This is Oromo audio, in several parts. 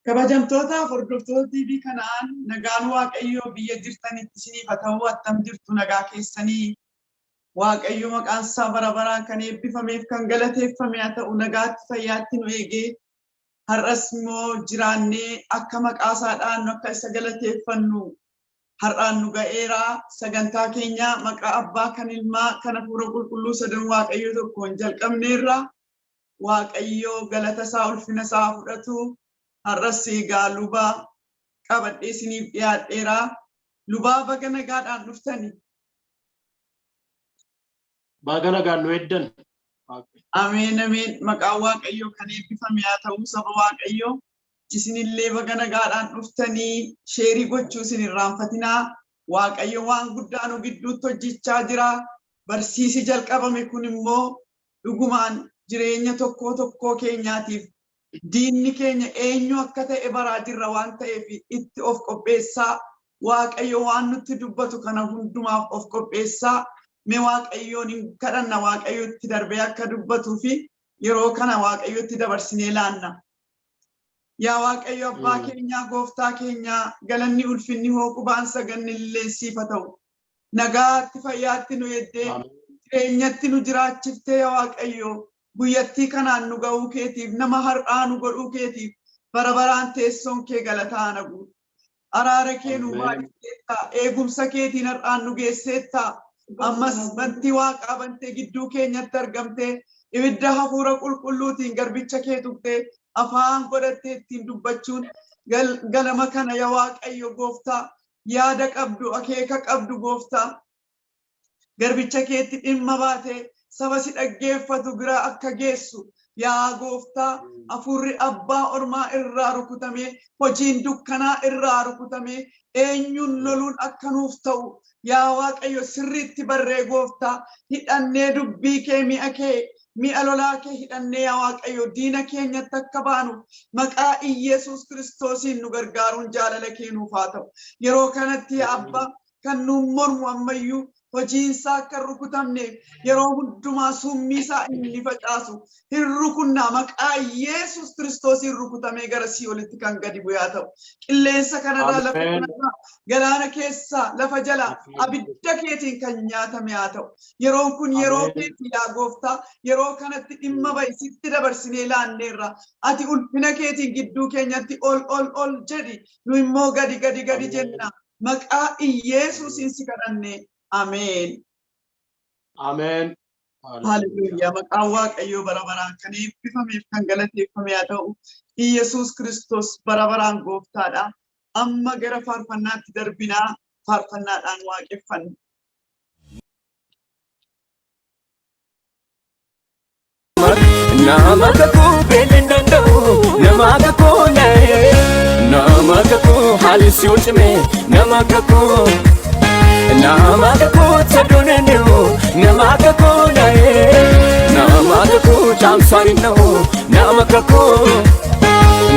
Kabajamtootaaf hordoftoota TV kanaan nagaan Waaqayyoo biyya jirtanitti isiniif haa ta'u. Attam jirtu? Nagaa keessanii? Waaqayyo maqaan isaa bara baraan kan eebbifameef kan galateeffame haa ta'u. Nagaatti fayyaatti nu eegee har'as immoo jiraannee akka maqaa isaa dhaannu, akka isa galateeffannu har'aan nu ga'eera. Sagantaa keenya maqaa Abbaa, kan Ilmaa, kan Hafuura Qulqulluu sadan Waaqayyo tokkoon jalqabneerra. Waaqayyo galata isaa, ulfina isaa fudhatu. Har'as egaa luba qabadhee isiniif dhiyaadheera. Lubaa, baga nagaadhaan dhuftani. Baga nagaan nu eeddan. Ameen, ameen. Maqaan Waaqayyoo kan eebbifame haa ta'u. Saba Waaqayyoo, isinillee baga nagaadhaan dhuftanii. Share gochuu isin irraanfatinaa. Waaqayyo waan guddaa nu gidduutti hojjechaa jira. Barsiisi jalqabame kun immoo dhugumaan jireenya tokkoo tokkoo keenyaatiif, diinni keenya eenyu akka ta'e baraa jirra waan ta'eef, itti of qopheessaa. Waaqayyo waan nutti dubbatu kana hundumaaf of qopheessaa. Mee Waaqayyoon hin kadhanna, Waaqayyotti darbee akka dubbatuu fi yeroo kana Waaqayyotti dabarsinee laanna. Yaa Waaqayyo Abbaa keenyaa, Gooftaa keenyaa, galanni, ulfinni, hooqubaan, saganni illee siif haa ta'u. Nagaatti fayyaatti nu eeddee, jireenyatti nu jiraachiftee, yaa Waaqayyo, guyyattii kanaan nu ga'uu keetiif, nama har'aa nu godhuu keetiif, bara baraan teessoon kee galataa na guutu. Araara kee nu baay'isteetta, eegumsa keetiin har'aan nu geesseetta. Ammas bantii Waaqaa bantee gidduu keenyatti argamtee, ibidda Hafuura Qulqulluutiin garbicha kee tuqxee afaan godhattee ittiin dubbachuun ganama kana, yaa Waaqayyo Gooftaa, yaada qabdu, akeeka qabdu, Gooftaa, garbicha keetti dhimma baatee saba si dhaggeeffatu bira akka geessu, yaa Gooftaa, hafuurri abbaa ormaa irraa rukutamee, hojiin dukkanaa irraa rukutamee, eenyuun loluun akka nuuf ta'u, yaa Waaqayyo, sirriitti barree, Gooftaa, hidhannee dubbii kee, mi'a kee, mi'a lolaa kee hidhannee, yaa Waaqayyo, diina keenyatti akka baanu maqaa Iyesuus Kiristoosiin nu gargaaruun jaalala kee nuuf haa ta'u. Yeroo kanatti, yaa Abbaa, kan nuun mormu ammayyuu hojiinsaa akka hin rukutamneef, yeroo hundumaa summii isaa inni facaasu hin rukunnaa, maqaa Yesuus Kiristoosiin rukutamee gara sii'olitti kan gadi bu'aa ta'u. Qilleensa kanarraa, lafa kanarraa, galaana keessaa, lafa jalaa abidda keetiin kan nyaatame haa ta'u. Yeroon kun yeroo keetii, yaa Gooftaa, yeroo kanatti dhimma ba'i, sitti dabarsinee laanneerra. Ati ulfina keetiin gidduu keenyatti ol ol ol jedhi, nu immoo gadi gadi gadi jenna. Maqaa Iyeesuusiin si kadhanne. Ameen. Ameen. Haleluuyaa. Maqaan Waaqayyoo bara baraan kan eebbifameef kan galateeffame haa ta'u. Iyesuus Kiristoos bara baraan Gooftaadha. Amma gara faarfannaatti darbinaa, faarfannaadhaan waaqeffanna. Nama kakuu beelli hin danda'u, nama kakuu na'ee, nama kakuu haalli si cime, nama kakuu, nama kakuu saduun hin dhi'u, nama kakuu na'ee, nama kakuu caamsaan hin dha'u, nama kakuu,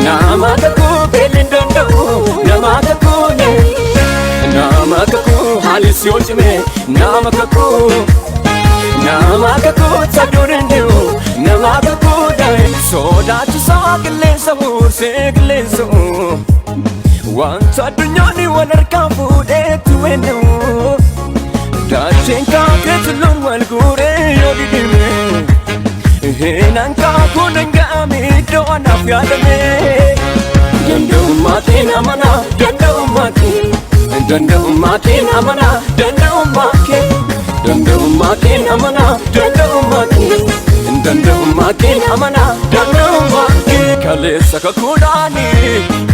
nama kakuu beelli hin danda'u, nama kakuu na'ee, nama kakuu haalli si cime, nama kakuu. Nama kakuu saduun hin dhi'u, nama kakuu da'e. Sodaachisaa qilleensa huursee qilleensa, wanta addunyaan wal harkaa fuudheetti wennu. Dacheen kaatee tulluun wal guuree yoo didime, heenaan kaakuu dhanga'ame iddoo anaaf yaadame. Danda'ummaatiin amanaa, danda'ummaatiin, danda'ummaatiin amanaa, danda'ummaa kee. Danda'ummaatiin amanaa, danda'ummaatiin, danda'ummaatiin amanaa, danda'ummaa kee. Kaleessa kakuudhaani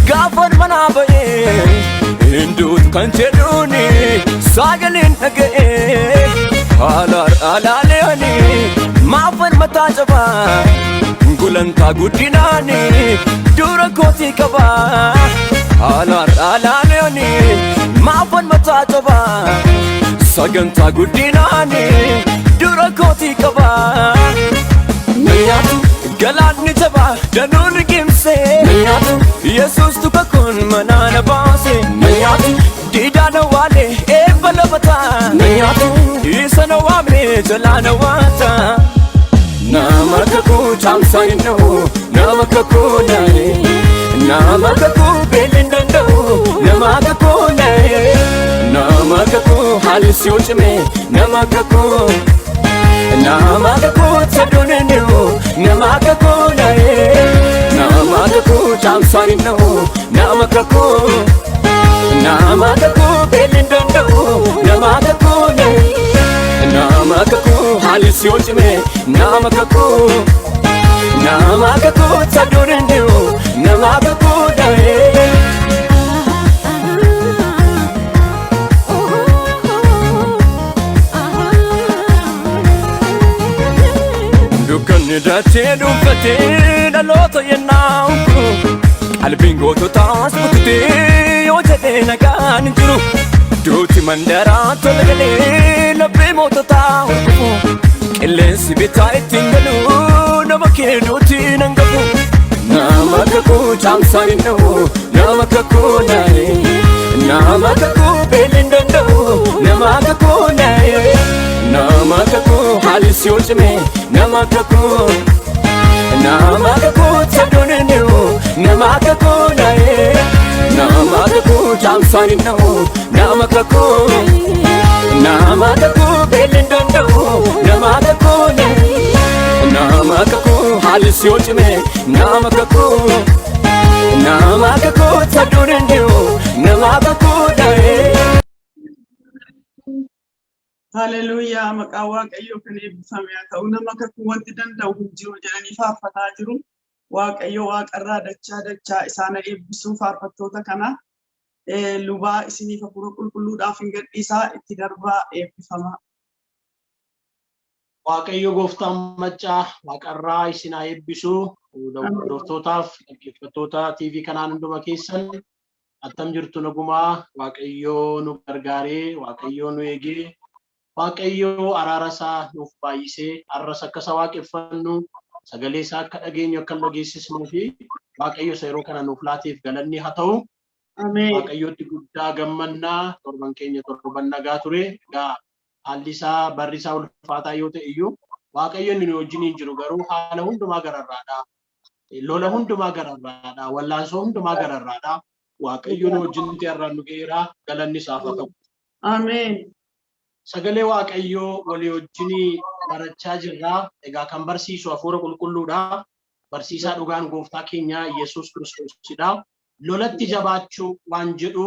gaafa manaa ba'ee, hinduutu kan jedhuuni sagaleen dhaga'ee, haala alaaleani maafan mataa cabaa, gulantaa guddinaani dura kootii qabaa. Haala alaaleani maafan mataa cabaa, sagantaa guddinaani dura kootii qabaa. Nyaatu galaanni jabaa danuu liqimsee, nyaatu Yesuus tuka kun manaana baase, nyaatu diidaa waale eebba lafataa, nyaatu isa na waame jalaa na waata. Nama kakuu caamsaan hin dha'u, nama kakuu na'e. Nama kakuu beelli hin danda'u, nama kakuu na'e. Nama kakuu haalli si yoo cime, nama kakuu. Nama kakuu saduun hin dhi'u, nama kakuu na'e. Nama kakuu caamsaan hin dha'u, nama kakuu. Nama kakuu beelli hin danda'u, nama kakuu na'e. Nama kakuu haalli si yoo cime, nama kakuu. Nama kakuu saduun hin dhi'u, nama kakuu na'e. Dukkanni dachee dhuunfatee dhaloota yennaa hunkuru, qalbiin goototaas bututee yoo jedhee nagaan hin jiru. Duuti mandaraa tola galee laphee moototaa hordofu, qilleensi bitaa ittiin galu nama kee duuti nan gafu. Nama kakuu caamsaan hin dha'u, nama kakuu na'e. Nama kakuu beelli hin danda'u, nama kakuu na'e. Nama kakuu haalli si yoo cime, nama kakuu. Nama kakuu saduun hin dhi'u, nama kakuu na'e. Nama kakuu caamsaan hin dha'u, nama kakuu. Nama kakuu beelli hin danda'u, nama kakuu na'e. Nama kakuu haalli si yoo cime, nama kakuu. Nama kakuu saduun hin dhi'u, nama kakuu na'e. Haleluuyaa, maqaan Waaqayyoo kan eebbifame haa ta'u. Nama kakuu wanti danda'u hin jiru jedhanii faarfataa jiru. Waaqayyo waaqarraa dachaa dachaa isaan eebbisuu faarfattoota kana. Lubaa isiniif hafuura qulqulluudhaaf hin gadhiisaa, itti darbaa, eebbifamaa. Waaqayyo gooftaan maccaa waaqarraa isin haa eebbisu. Hordoftootaaf dhaggeeffattoota TV kanaan hunduma keessan attam jirtu? Nagumaa? Waaqayyo nu gargaaree, Waaqayyo nu eegee, Waaqayyo araara isaa nuuf baay'isee har'as akka isa waaqeffannu, sagalee isaa akka dhageenyu, akka nu dhageessisnuu fi Waaqayyo isa yeroo kana nuuf laateef galanni haa ta'u. Ameen. Waaqayyotti guddaa gammannaa. Torban keenya torban nagaa ture. Egaa haalli isaa, barri isaa ulfaataa yoo ta'e iyyuu, Waaqayyo inni nu wajjiniin jiru garuu haala hundumaa gararraadha. Lola hundumaa gararraadha. Wallaansoo hundumaa gararraadha. Waaqayyo nu wajjin ta'e har'aan nu ga'eera. Galanni isaaf haa ta'u. Ameen. Sagalee Waaqayyoo walii wajjinii barachaa jirra. Egaa kan barsiisu hafuura qulqulluudha. Barsiisaa dhugaan gooftaa keenya Yesuus Kiristoosidha. Lolatti jabaachuu waan jedhu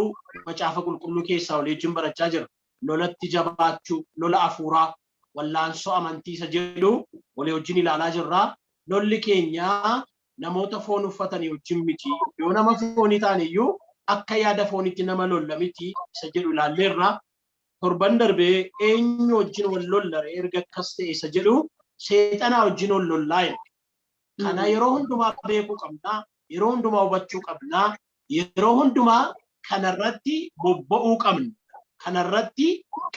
macaafa qulqulluu keessaa walii wajjin barachaa jira. Lolatti jabaachuu, lola hafuuraa, wallaansoo amantii isa jedhu walii wajjin ilaalaa jirra. Lolli keenya namoota foon uffatanii wajjin miti. Yoo nama foonii ta'an iyyuu akka yaada foonitti nama lolla miti isa jedhu ilaalleerra. Torban darbee eenyu wajjin wal lollare erga akkas ta'e isa jedhu, seexanaa wajjin wal lollaa jedha. Kana yeroo hundumaa beekuu qabna. Yeroo hundumaa hubachuu qabna. Yeroo hundumaa kanarratti bobba'uu qabna. Kanarratti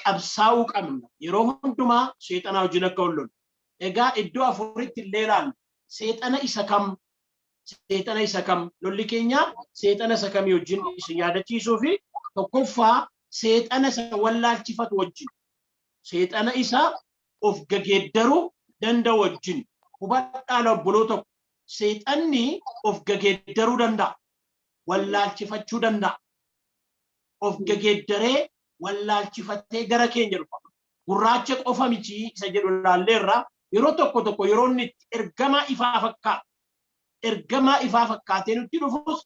qabsaa'uu qabna. Yeroo hundumaa seexanaa wajjin akka wal lollu. Egaa iddoo afuritti illee ilaalla. Seexana isa kam? Seexana isa kam? Lolli keenya seexana isa kamii wajjin isin yaadachiisuu fi tokkoffaa seexana isa wallaalchifatu wajjin. Seexana isa of gageeddaruu danda'u wajjin. Hubadhaa obboloota ko. Seexanni of gageeddaruu danda'a. Wallaalchifachuu danda'a. Of gageeddaree wallaalchifatee gara keenya dhufa. Gurraacha qofa miti isa jedhu ilaalleerra. Yeroo tokko tokko yeroo inni itti ergamaa ifaa fakkaatu, ergamaa ifaa fakkaatee nutti dhufus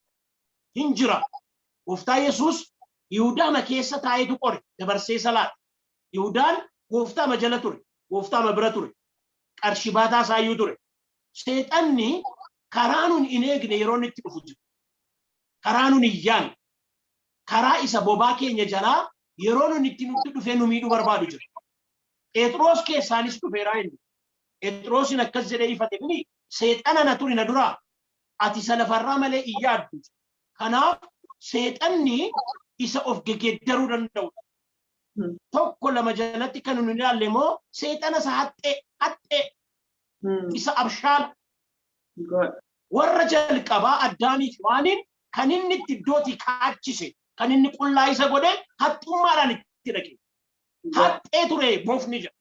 hin jira. Gooftaa Yesuus Yihudaama keessa taa'eetu qore, dabarsee isa laate. Yihudaan gooftaama jala ture, gooftaama bira ture, qarshii baataa isaayyuu ture. Seexanni karaa nun hin eegne yeroo inni itti dhufu jira. Karaa nun hin yaanne, karaa isa bobaa keenya jalaa yeroo nun itti nutti dhufee nu miidhuu barbaadu jira. Phexros keessaanis dhufeera inni. Phexrosin akkas jedhee ifate mini, "Seexana, na turi na duraa, ati isa lafarraa malee hin yaaddu." Kanaaf seexanni isa of gegeeddaruu danda'udha. Tokko lama jalatti kan nun ilaalle immoo seexana isa haxxee haxxee, isa abshaala, warra jalqabaa Addaamii fi Hewaaniin kan inni itti iddootii kaachise, kan inni qullaa isa godhe, haxxummaadhaan itti dhaqe. Haxxee ture bofni jedha.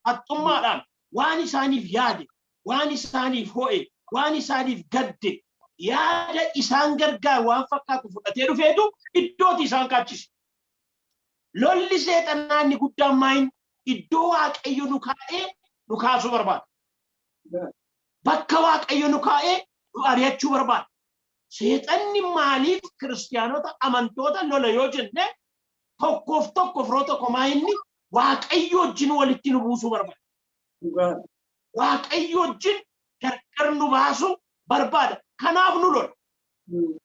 Haxxummaadhaan waan isaaniif yaade, waan isaaniif ho'e, waan isaaniif gadde. Yaada isaan gargaaru waan fakkaatu fudhatee dhufeetu iddooti isaan kaachise. Lolli seexanaa inni guddaan maayin iddoo Waaqayyo nu kaa'ee nu kaasuu barbaada. Bakka Waaqayyo nu kaa'ee nu ari'achuu barbaada. Seexanni maaliif kiristiyaanota amantoota lola yoo jenne, tokkoof tokko firoo tokko maayinni Waaqayyo wajjin walitti nu buusuu barbaada. Waaqayyo wajjin gargar nu baasuu barbaada. Kanaaf nu lola.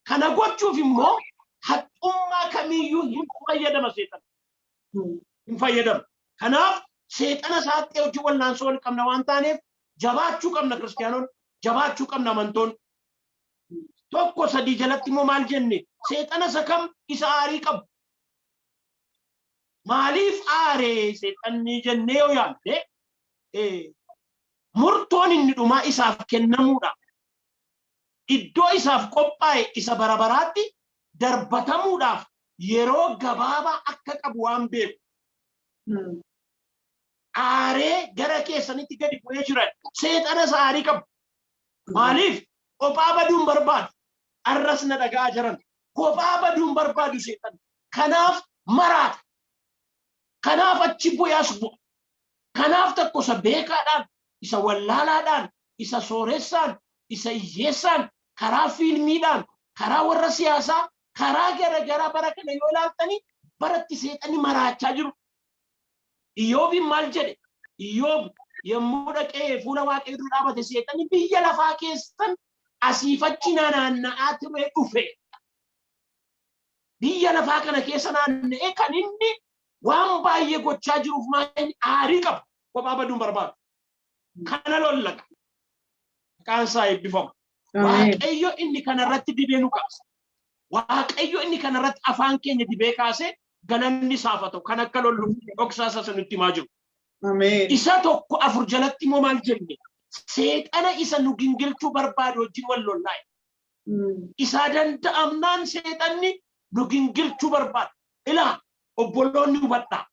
Kana gochuuf immoo haxxummaa kamiyyuu hin fayyadama seexana. Hin fayyadamu. Kanaaf seexana isaatti hojii wallaansoo wal qabna waan taaneef jabaachuu qabna kiristiyaanonni, jabaachuu qabna amantoonni. 1:3 jalatti immoo maal jenne? Seexana isa kam? Isa aarii qabu. Maaliif aaree seexanni jennee yoo yaadne, murtoon inni dhumaa isaaf kennamuudha. Iddoo isaaf qophaa'e isa bara baraatti darbatamuudhaaf yeroo gabaabaa akka qabu waan beeku. Aaree gara keessanitti gadi bu'ee jira. Seexana isa aarii qabu. Maaliif? Kophaa baduun barbaadu. Arras na dhaga'aa jiran. Kophaa baduun barbaadu seexanni. Kanaaf maraata. Kanaaf achi bu'ee as bu'a. Kanaaf tokko isa beekaadhaan, isa wallaalaadhaan, isa sooressaan, isa hiyyeessaan, karaa fiilmiidhaan, karaa warra siyaasaa, karaa garagaraa bara kana yoo ilaaltanii baratti seexanni maraachaa jiru. Iyyoobiin maal jedhe? Iyyoob yommuu dhaqee fuula Waaqayyoo dura dhaabate, seexanni biyya lafaa keessan asiif achi naanna'aa ture dhufe. Biyya lafaa kana keessa naanna'ee kan inni waan baay'ee gochaa jiruuf maal aarii qaba. Kophaa baduun barbaadu. Kana lollaqa. Maqaan isaa eebbifamu. Waaqayyo inni kanarratti dibee nu kaasa. Waaqayyo inni kanarratti afaan keenya dibee kaasee galanni isaaf haa ta'u. Kan akka lollu dhoksaa isa nutti himaa jiru. Isa 1:4 jalatti immoo maal jenne? Seexana isa nu gingilchuu barbaadu wajjin wal lollaa. Isaa danda'amnaan seexanni nu gingilchuu barbaada. Ilaa, obboloonni hubadhaa.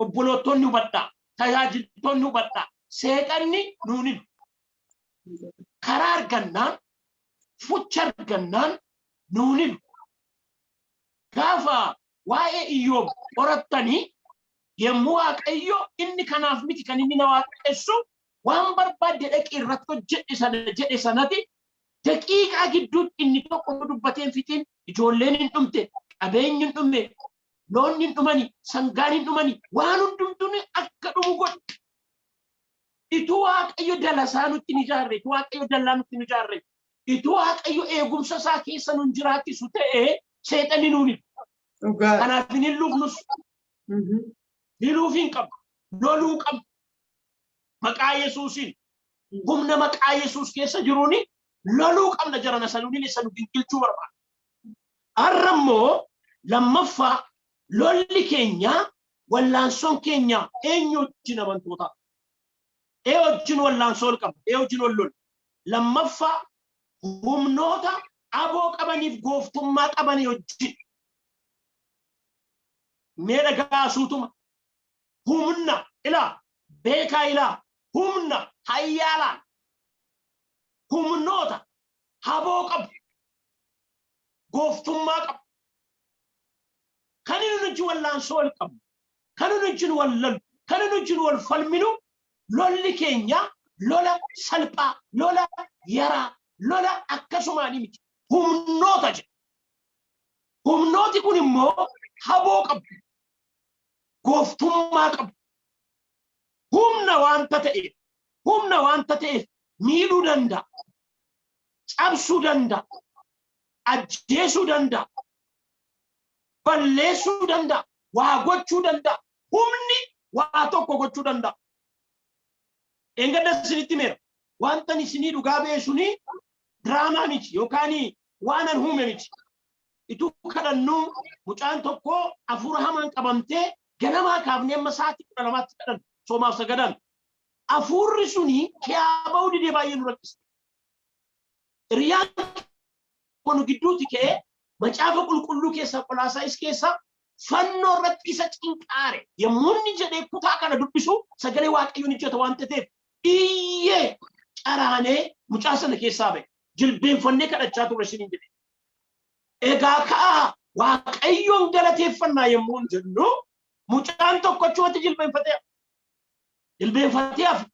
Obbolootonni hubadhaa. Tajaajiltoonni hubadhaa. Seexanni nuun hilu. Karaa argannaan, fucha argannaan nuun hilu. Gaafa waa'ee Iyyoob qorattanii, yommuu Waaqayyo inni kanaaf miti kan inni na waaqessu, waan barbaadde dhaqii irratti hojjedhe sana jedhe sanati, daqiiqaa gidduutti inni tokko dubbateen fixiin ijoolleen hin dhumte, qabeenyi hin dhume, loon hin dhumani, sangaan hin dhumani, waan hundumtuun akka dhumu godhe. Ituu Waaqayyo dalasaa nutti hin ijaarre, ituu Waaqayyo dallaa nutti hin ijaarre, ituu Waaqayyo eegumsa isaa keessa nun jiraachisu ta'ee seexanni nuun hilu. Kanaaf hin hilluufnus. Hiluuf hin qabnu. Loluu qabnu. Maqaa Yesuusiin, humna maqaa Yesuus keessa jiruun loluu qabna jarana sanuun isa nu gingilchuu barbaada. Har'a immoo lammaffaa lolli keenya, wallaansoon keenya eenyu wajjin, amantoota? Ee wajjin wallaansoo wal qabna. Ee wajjin wal lola. Lammaffaa humnoota aboo qabaniif gooftummaa qabanii wajjin. Mee dhagaa suutuma. Humna ilaa beekaa, ilaa, humna hayyaalaan humnoota haboo qabu, gooftummaa qabu. Kan inni wajjin wallaansoo wal qabnu, kan inni wajjin wal lollu, kan inni wajjin wal falminu, lolli keenya lola salphaa, lola yaraa, lola akkasumaanii miti. Humnoota jedha. Humnooti kun immoo haboo qabu, gooftummaa qabu. Humna waanta ta'eef, humna waanta ta'eef miidhuu danda'a, cabsuu danda'a, ajjeesuu danda'a, balleessuu danda'a, waa gochuu danda'a. Humni waa tokko gochuu danda'a. Dheengadda isinitti himeera. Wanta isinii dhugaa ba'e suni diraamaa miti yookaan waan an uume miti. Ituu kadhannuu mucaan tokko hafuura hamaan qabamtee, ganamaa kaafnee amma sa'aatii 12tti kadhannu soomaaf sagadaan. Hafuurri suni kiyaa ba'uu didee baay'ee nu rakkise. Hiriyaan kun gidduutti ka'ee Macaafa Qulqulluu keessaa, Qolaasaayis keessaa, fannoo irratti isa cinqaare yommuu inni jedhee kutaa kana dubbisu, sagalee Waaqayyoon hojjeta waan ta'eef iyyee caraanee mucaa sana keessaa ba'e. Jilbeenfannee kadhachaa turre isiniin jedhe. Egaa ka'aa Waaqayyoon galateeffannaa yommuu jennu, mucaan tokko achumatti jilbeenfatee hafe. Jilbeenfatee hafe.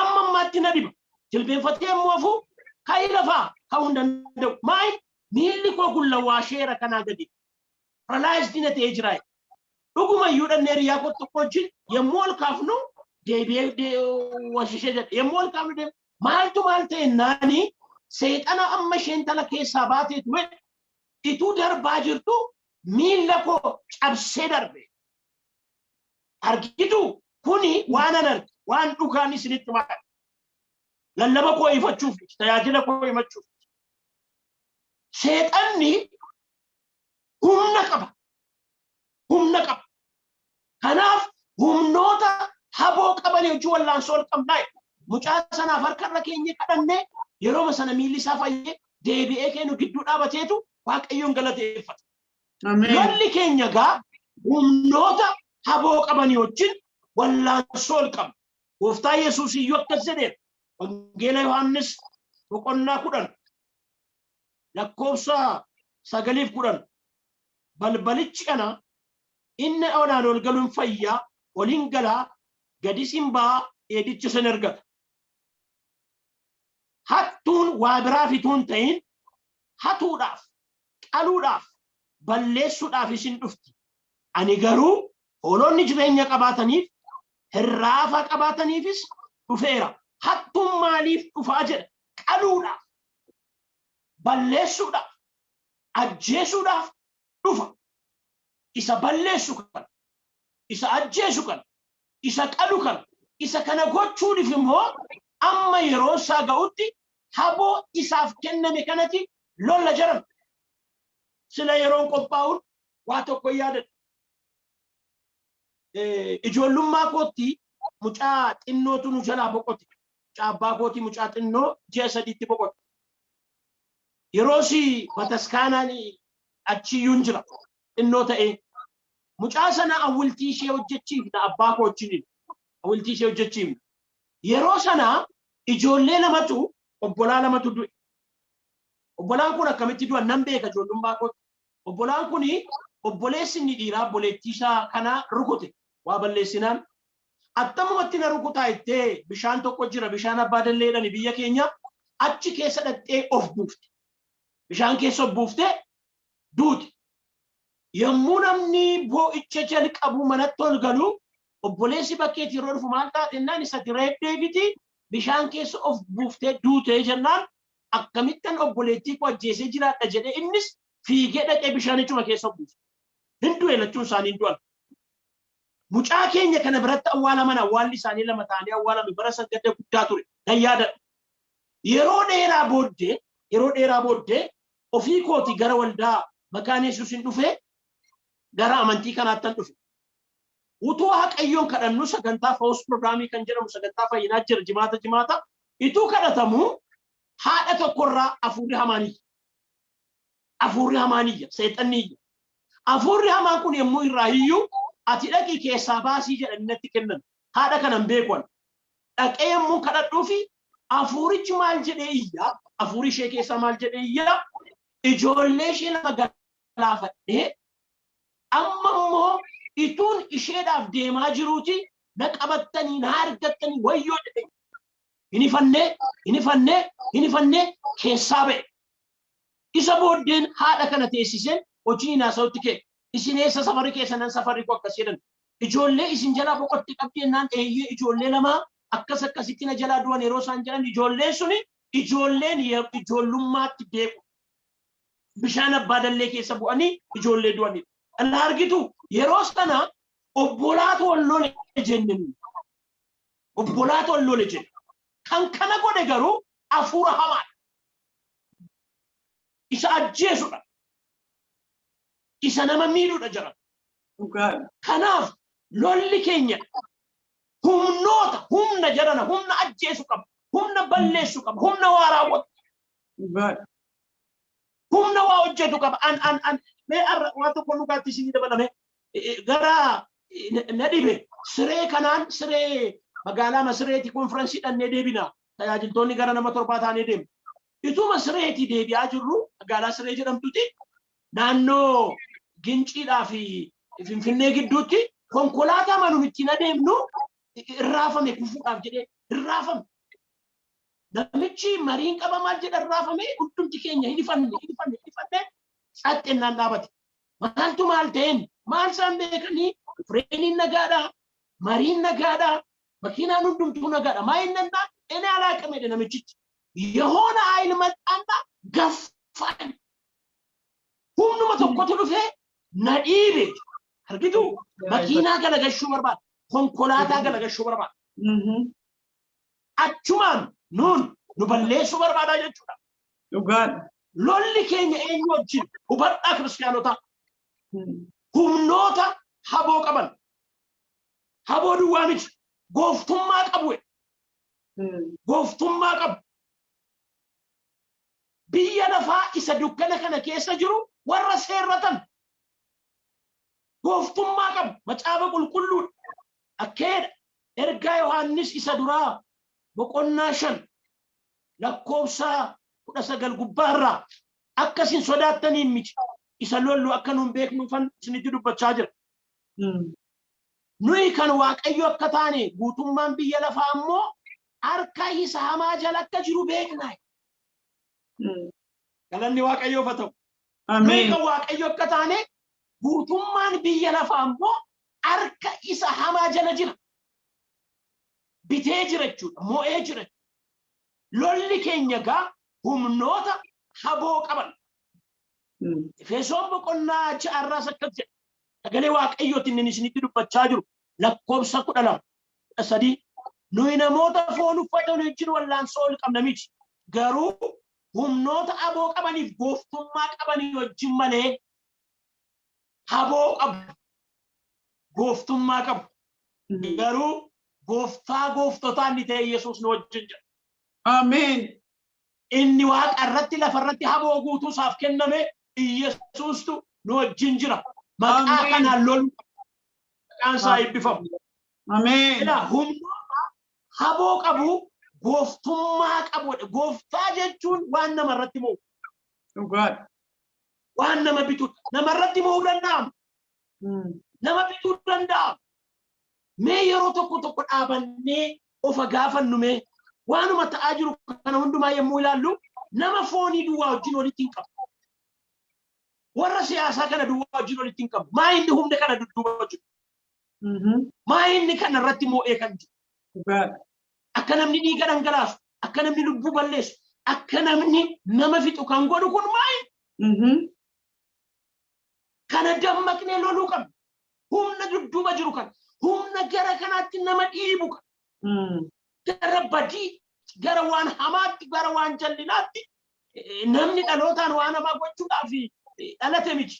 Amma ammaatti na dhiba. Jilbeenfatee yommuu hafu, ka'ii lafaa ka'uu hin danda'u. Maal, miilli koo kun lawwaasheera kanaa gadi. Paralyzed na ta'ee jira. Dhuguma iyyuu dhannee hiriyaa koo tokko wajjin yommuu ol kaafnu deebi'ee washishee jedhe. Yommuu ol kaafnu deebi'ee maaltu maal ta'e naani, seexana amma isheen tala keessaa baatee ture ituu darbaa jirtu miilla koo cabsee darbe. Argitu, kuni waan an arge, waan dhugaan isinitti himaa. Lallaba koo ifachuuf, tajaajila koo himachuuf. Seexanni humna qaba. Humna qaba. Kanaaf humnoota haboo qabanii hojii wallaansoo ol qabnaa. Mucaa sanaaf harka irra keenye kadhannee, yeroo sana miilli isaa fayyee deebi'ee kennu gidduu dhaabateetu Waaqayyoon galateeffata. Lolli keenya gaa humnoota haboo qabanii wajjin wallaansoo ol qabna. Gooftaa Yesuus iyyuu akkas jedheera. Wangeela Yohaannis boqonnaa 10 lakkoofsa 9f 10, "Balbalichi ana, inni anaan ol galuun fayyaa, ol hin galaa, gadis hin ba'a, dheedicha sin argata. Hattuun waa biraaf ituu hin ta'in hatuudhaaf, qaluudhaaf, balleessuudhaaf isin dhufti. Ani garuu hoolonni jireenya qabaataniif, hirraafa qabaataniifis dhufeera." Hattuun maaliif dhufaa jedha? Qaluudhaaf, balleessuudhaaf, ajjeesuudhaaf dhufa. Isa balleessu kana, isa ajjeesu kana, isa qalu kana, isa kana gochuudhaaf immoo amma yeroo isaa ga'utti haboo isaaf kenname kanatti lolla jedhama. Sila yeroon qophaa'uun waa tokko yaadadha. Ijoollummaa kootti mucaa xinnootu nu jalaa boqote. Mucaa abbaa kootii, mucaa xinnoo ji'a 3tti boqote. Yeroos bataskaanaan achiyyuu hin jira xinnoo ta'ee. Mucaa sana awwiltii ishee hojjechiifna abbaa koo wajjiniin. Awwiltii ishee hojjechiifna. Yeroo sana ijoollee lamatu, obbolaa lamatu du'e. Obbolaan kun akkamitti du'an nan beeka ijoollummaa kootti. Obbolaan kun, obboleessi inni dhiiraa obboleettii isaa kana rukute waa balleessinaan. "Attamumatti na rukutaa?" jettee, bishaan tokko jira, bishaan abbaa dalleedhani biyya keenya, achi keessa dhaqxee of buufte. Bishaan keessa of buuftee duute. Yommuu namni boo'icha jalqabu manatti ol galu, obboleessi bakkeetti yeroo dhufu, "Maal taate?" jennaan, "Isa reebdeefiti bishaan keessa of buuftee duute" jennaan, "Akkamittan obboleettii koo ajjeesee jiraadha?" jedhee innis fiigee dhaqee bishaanichuma keessa of buuse. Hin du'e, lachuun isaanii hin du'an. Mucaa keenya kana biratti awwaalaman, awwaalli isaanii lama ta'anii awwaalame. Bara san gadda guddaa ture. Nan yaadadha. Yeroo dheeraa booddee ofii kooti gara waldaa Makaana Yesuusin dhufee gara amantii kanaattan dhufe. Utuu Waaqayyoon kadhannu, sagantaa Fawus Pirogiraamii kan jedhamu, sagantaa fayyinaa jira jimaata jimaata, ituu kadhatamu haadha tokkorraa hafuurri hamaan iyya. Hafuurri hamaan iyya, seexanni iyya. Hafuurri hamaan kun yommuu irraa iyyuu, "Ati dhaqii keessaa baasii" jedhanii natti kennan. Haadha kana hin beeku ani. Dhaqee yommuu kadhadhuufi hafuurichi maal jedhee iyya? Hafuurri ishee keessaa maal jedhee iyya? "Ijoollee ishee lama galaafadhee, amma immoo ituun isheedhaaf deemaa jiruuti na qabattanii, na argattanii, wayyoo" jedhee. Hin ifannee, hin ifannee, hin ifannee keessaa ba'e. Isa booddeen haadha kana teessiseen hojii hin haasa'utti ka'e. "Isin eessa safarri keessa?" "Safarri koo akkas" jedhan. "Ijoollee isin jalaa boqotte qabdi?" jennaan, "Eeyyee, ijoollee lama akkas akkasitti na jalaa du'an." Yeroo isaan jedhan, ijoolleen suni ijoolleen ijoollummaatti beeku. Bishaan abbaa dallee keessa bu'anii ijoollee du'anidha. Dhala argitu, yeroo sana obbolaatu wal lole jenne nuyi. Obbolaatu wal lole jenne. Kan kana godhe garuu hafuura hamaadha. Isa ajjeesudha. Isa nama miidhudha jira. Kanaaf lolli keenya humnoota, humna jarana, humna ajjeesu qaba. Humna balleessu qaba. Humna waa raawwatu. Humna waa hojjetu qaba. An an an mee arra waa tokko dhugaatti isinii dabalame gara na dhibe, siree kanaan, siree magaalaa Masireeti konfiraansii dhannee deebina. Tajaajiltoonni gara nama 7 taanee deemu. Ituma Sireetii deebi'aa jirru, magaalaa Siree jedhamtuti, naannoo Ginciidhaa fi Finfinnee gidduutti konkolaataa manum ittiin adeemnu irraafame, kufuudhaaf jedhee irraafame. Namichi mariin qaba maal jedha, irraafame. Hundumti keenya hin ifanne, hin ifanne, hin ifanne. Tsaxxennaan dhaabate. Maaltu maal ta'een maal isaan beekanii, fireeniin nagaadha, mariin nagaadha, makiinaan hundumtuu nagaadha. Maa inni nannaa እኔ አላቅም jedhe namichichi. የሆነ ኃይል መጣና ገፋኝ. Humnuma tokkotu dhufee na dhiibe. Argitu, makiinaa galagashuu barbaada. Konkolaataa galagashuu barbaada. Achumaan nuun nu balleessuu barbaada jechuudha. Dhugaadha. Lolli keenya eenyu wajjin? Hubadhaa kiristaanotaa. Humnoota haboo qaban. Haboo duwwaa miti. Gooftummaa qabu. Gooftummaa qabu. Biyya lafaa isa dukkana kana keessa jiru warra seerratan. Gooftummaa qabu. Macaafa qulqulluudha. Akkeedha. Ergaa Yohaannis isa duraa boqonnaa 5 lakkoofsa 19 gubbaarraa, akka isin sodaattaniin miti, isa lollu akka nun beeknuufan isinitti dubbachaa jira. Nuyi kan Waaqayyo akka taane, guutummaan biyya lafaa immoo harka isa hamaa jala akka jiru beekna. Galanni Waaqayyoof haa ta'u. Nuyi Ameen. kan Waaqayyo akka taane, guutummaan biyya lafaa immoo harka isa hamaa jala jira. Bitee jira jechuudha. Mo'ee jira. Lolli keenya gaa humnoota haboo qaban. Efesoon boqonnaa 6rraas akkas jedha. Sagalee Waaqayyootiin inni isinitti dubbachaa jiru lakkoofsa 12, 13. Nuyi namoota foon uffatan wajjin wallaansoo ol qabna miti. Garuu humnoota aboo qabaniif gooftummaa qabanii wajjin malee. Haboo qabu. Gooftummaa qabu. Garuu gooftaa gooftotaa inni ta'e Yesuus nu wajjin jira. Ameen. Inni waaqa irratti, lafa irratti haboo guutuu isaaf kenname Yesuustu nu wajjin jira. Maqaa Ameen. kanaan lolu, maqaan isaa eebbifamu. Ameen. Ilaa, humnoota haboo qabu, gooftummaa qabu. Gooftaa jechuun waan nama irratti mo'u. Dhugaadha. Waan nama bitudha. Nama irratti mo'uu danda'ama. Nama bituu danda'ama. Mee yeroo tokko tokko dhaabannee ofa gaafannu, mee waanuma ta'aa jiru kana hundumaa yommuu ilaallu, nama foonii duwwaa wajjin walitti hin qabu. Warra siyaasaa kana duwwaa wajjin walitti hin qabu. Maa inni humna kana dudduuba jiru? Maa inni kana irratti mo'ee kan jiru? Dhugaadha. Akka namni dhiiga dhangalaasu, akka namni lubbuu balleessu, akka namni nama fixu kan godhu kun maa inni? Kana dammaqnee loluu qabna. Humna dudduuba jiru kan, humna gara kanaatti nama dhiibu kan, gara badii, gara waan hamaatti, gara waan jallinaatti. Namni dhalootaan waan hamaa gochuudhaaf dhalate miti.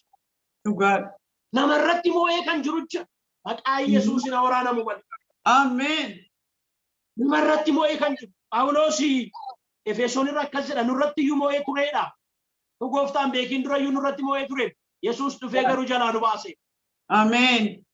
Dhugaadha. Nama irratti moo'ee kan jiru jira. Maqaa Yesuusin waraanamu malee. Ameen. Nama irratti moo'ee kan jiru. Phaawulos Efesoon irra akkas jedha, nurratti iyyuu moo'ee tureedha. Nu gooftaan beekiin dura iyyuu nurratti moo'ee ture. Yesuus dhufee garuu jalaa nu baase. Ameen.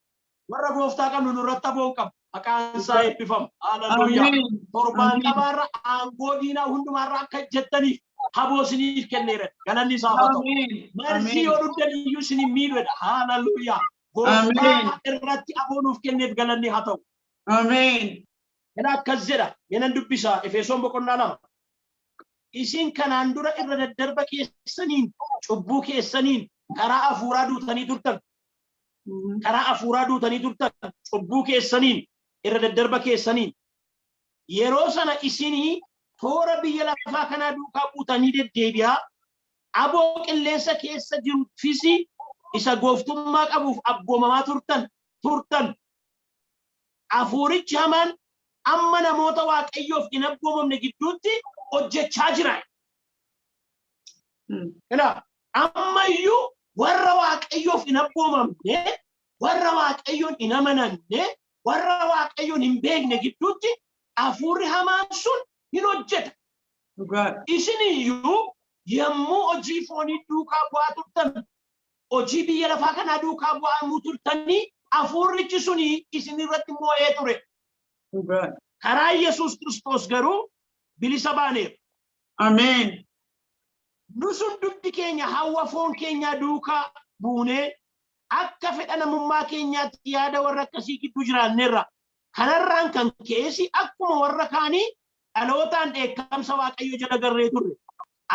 Warra gooftaa qabnu nurratti aboon qabu. Maqaan isaa eebbifamu. Haleluuyaa. Ameen. Torbaan Ameen. qabaarra aangoo diinaa hundumaarra akka jettaniif haboo isiniif kenneera. Galanni isaaf haa ta'u. Ameen. Marsii Ameen. yoo dhugdan iyyuu isin hin miidhedha. Haleluuyaa. Ameen. Gooftaa irratti aboo nuuf kenneef galanni haa ta'u. Ameen. Kana akkas jedha. Menan dubbisa Efesoon boqonnaa 2. Isin kanaan dura irra daddarba keessaniin, cubbuu keessaniin karaa hafuuraa duutanii turtan. Karaa hafuuraa duutanii turtan, cubbuu keessaniin, irra daddarba keessaniin. Yeroo sana isinii toora biyya lafaa kanaa duukaa buutanii deddeebi'aa, aboo qilleensa keessa jiruufis isa gooftummaa qabuuf abboomamaa turtan. Hafuurichi hamaan amma namoota Waaqayyoof hin abboomamne gidduutti hojjechaa jira. Kanaaf ammayyuu warra Waaqayyoof hin abboomamne, warra Waaqayyoon hin amananne, warra Waaqayyoon hin beekne gidduutti hafuurri hamaan sun hin hojjeta. Dhugaadha. Isin iyyuu yommuu hojii foonii duukaa bu'aa turtan, hojii biyya lafaa kanaa duukaa bu'aa yommuu turtanii, hafuurrichi suni isin irratti moo'ee ture. Dhugaadha. Karaa Yesuus Kiristoos garuu bilisa baaneera. Ameen. Nus hundumti keenya hawwa foon keenyaa duukaa buunee akka fedha namummaa keenyaatti yaada warra akkasii gidduu jiraanneerra. Kanarraan kan ka'es akkuma warra kaanii dhalootaan dheekkamsa Waaqayyoo jala garree turre.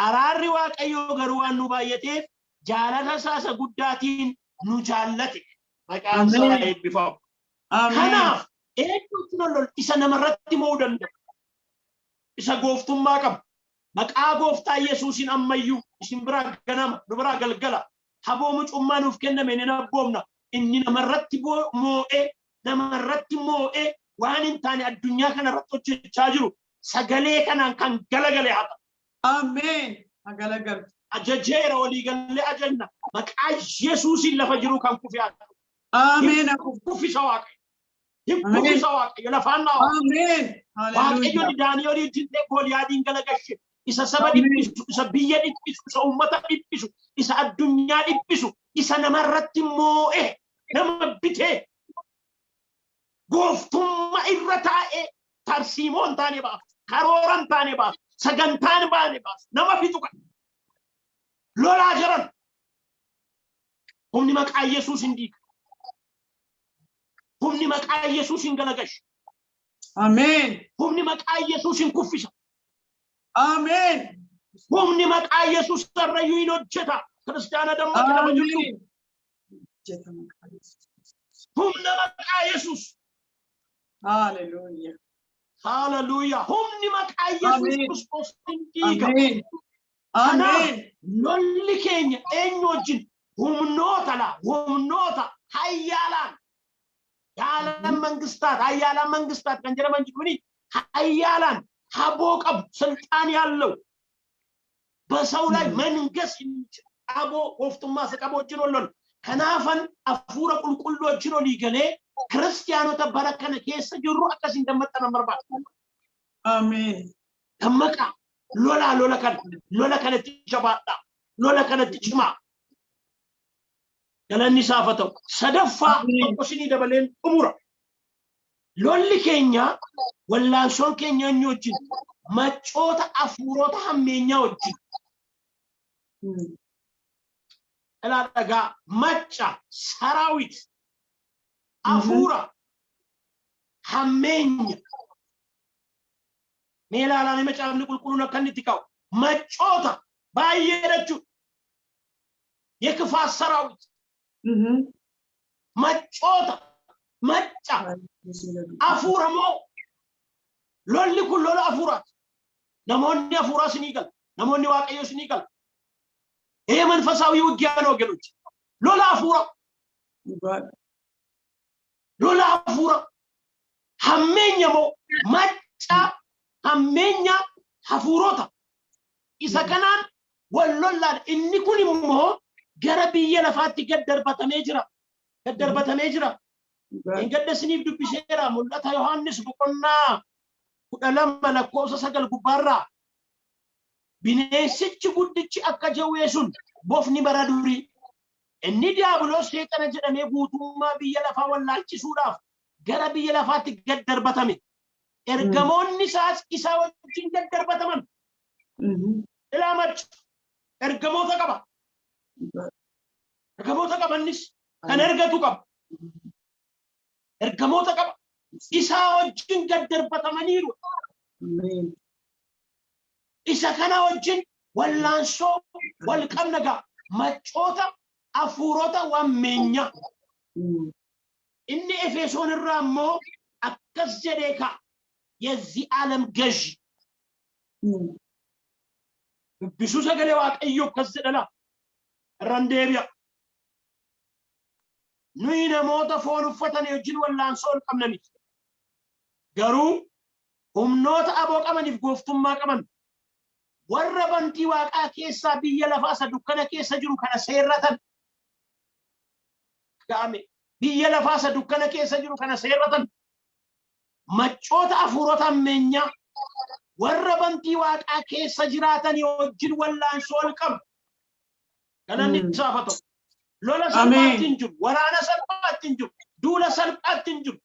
Araarri Waaqayyoo garuu waan nu baay'ateef jaalala isaa isa guddaatiin nu jaallate. Maqaan isaa Ameen. eebbifamu. Ameen. Kanaaf eenyutti lol isa namarratti mo'uu danda'u? Isa gooftummaa qabu. Maqaa gooftaa Yesuusiin ammayyuu isin biraa ganama, nu biraa galgala. Haboo mucummaa nuuf kenname ni abboomna. Inni namarratti moo'ee, namarratti moo'ee waan hin taane addunyaa kanarratti hojjechaa jiru sagalee kanaan kan galagale haa ta'u. Ameen. Haa galagalu. Ajajeera, walii gallee ajajna. Maqaa Yesuusiin lafa jiru kan kufe haa ta'u. Ameen. Kuffisa Waaqayyo. Hin Ameen. kuffisa Waaqayyo lafaan naa. Ameen. Waaqayyo Hallelujah. Daani'el wajjin ta'e Gooliyaadiin galagashe. Isa saba Ameen. dhiphisu, isa biyya dhiphisu, isa uummata dhiphisu, isa addunyaa dhiphisu, isa namarratti moo'e, nama bitee, gooftummaa irra taa'ee tarsiimoo hin taane baasu, karoora hin taane baasu, sagantaa hin baane baasu, nama fixu kan lolaa jiran humni maqaa Yesuus hin diiga. Humni maqaa Yesuus hin galagashu. Ameen. Humni maqaa Yesuus hin kuffisa. Ameen. Humni maqaa Yesuus irrayyuu hin hojjeta. Kiristaana dammaqi nama jirtu. Ameen. Hojjeta maqaa Yesuus. Humna maqaa Yesuus. Hallelujah. Hallelujah. Humni maqaa Yesuus Ameen. Kiristoos hin diiga. Ameen. Kanaaf Ameen. lolli keenya eenyu wajjin? Humnoota la humnoota hayyaalaan የዓለም መንግስታት ሀያላን መንግስታት kan jedhaman jiru ሀያላን haboo qabu ስልጣን ያለው በሰው ላይ መንገስ የሚችል aboo gooftummaa isa qabu wajjin wal lolu. Kanaafan hafuura qulqulluu wajjin olii galee kiristiyaanota bara kana keessa jirru akkasiin dammaqxan barbaada. Ameen. Dammaqaa, lolaa, lola kana, lola kanatti jabaadhaa, lola kanatti cimaa. Galanni isaaf haa ta'u. Sadaffaa Ameen. tokko isinii dabaleen xumura. Lolli keenya, wallaansoon keenya eenyu wajjin? Maccoota hafuurota hammeenyaa wajjin. Ilaa dhagaa, macca ሰራዊት hafuura hammeenya. Mee ilaalaa, macaafni qulqulluun akka inni itti ka'u maccoota baay'ee jechuudha. የክፋት ሰራዊት maccoota, macca hafuura moo lolli kun lola hafuuraati. Namoonni hafuuraa isinii gala. Namoonni Waaqayyoo isinii gala. ይሄ መንፈሳዊ ውጊያ ነው ወገኖች። Lola hafuura, lola hafuura hammeenya moo macca hammeenya hafuurota isa kanaan wal lollaan. Inni kun immoo gara biyya lafaatti gad darbatamee jira. Gad darbatamee jira. Hin gadda isiniif dubbiseera Mul'ata Yohaannis boqonnaa 12 lakkoofsa 9 gubbaarraa. Bineensichi guddichi akka jawwee sun, bofni bara durii, inni Diiyaabiloos Seexana jedhamee guutummaa biyya lafaa wallaalchisuudhaaf gara biyya lafaatti gad darbatame. Ergamoonni isaas isaa wajjin gad darbataman. Ilaa, macha ergamoota qaba. Ergamoota qabannis kan ergatu qaba. Ergamoota qaba. Isaa wajjin gad darbatamaniiru. Isa kana wajjin wallaansoo wal qabna gaa, maccoota hafuurota wammeenyaa. Inni Efesoon irraa immoo akkas jedhee ka'a. የዚህ ዓለም ገዥ dubbisuu sagalee Waaqayyoo akkas jedha, irraan deebi'a. Nuyi namoota foon uffatan wajjin wallaansoo ol qabna miti. Garuu humnoota aboo qabaniif gooftummaa qaban, warra bantii waaqaa keessaa biyya lafaa isa dukkana keessa jiru kana seerratan. Ga'ame. Biyya lafaa isa dukkana keessa jiru kana seerratan. Maccoota hafuurota ammeenyaa warra bantii waaqaa keessa jiraatan wajjin wallaansoo ol qabu. Galanni isaaf haa ta'u. Lola salphaatti hin jiru. Waraana salphaatti hin jiru. Duula salphaatti hin jiru.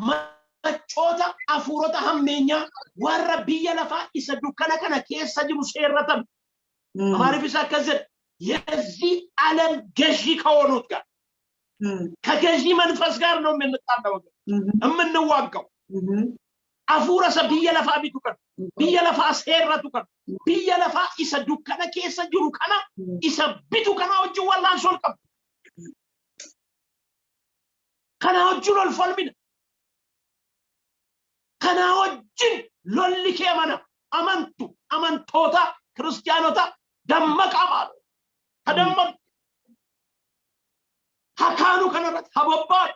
Maccoota hafuurota hammeenyaa warra biyya lafaa isa dukkana kana keessa jiru seerratan. Amaariffis akkas jedha. የዚህ ዓለም ገዢ ከሆኑት ጋር፣ ከገዢ መንፈስ ጋር ነው የምንጣላው፣ የምንዋጋው። Hafuura isa biyya lafaa bitu kana, biyya lafaa seerratu kana, biyya lafaa isa dukkana keessa jiru kana, isa bitu kana wajjin wallaansoo ol qabna. Kana wajjin ol falmina. Kana wajjin lolli kee mana amantu amantoota kiristaanota dammaqaa maal tadammaqu hakaanuu kanarratti habobbaadhu.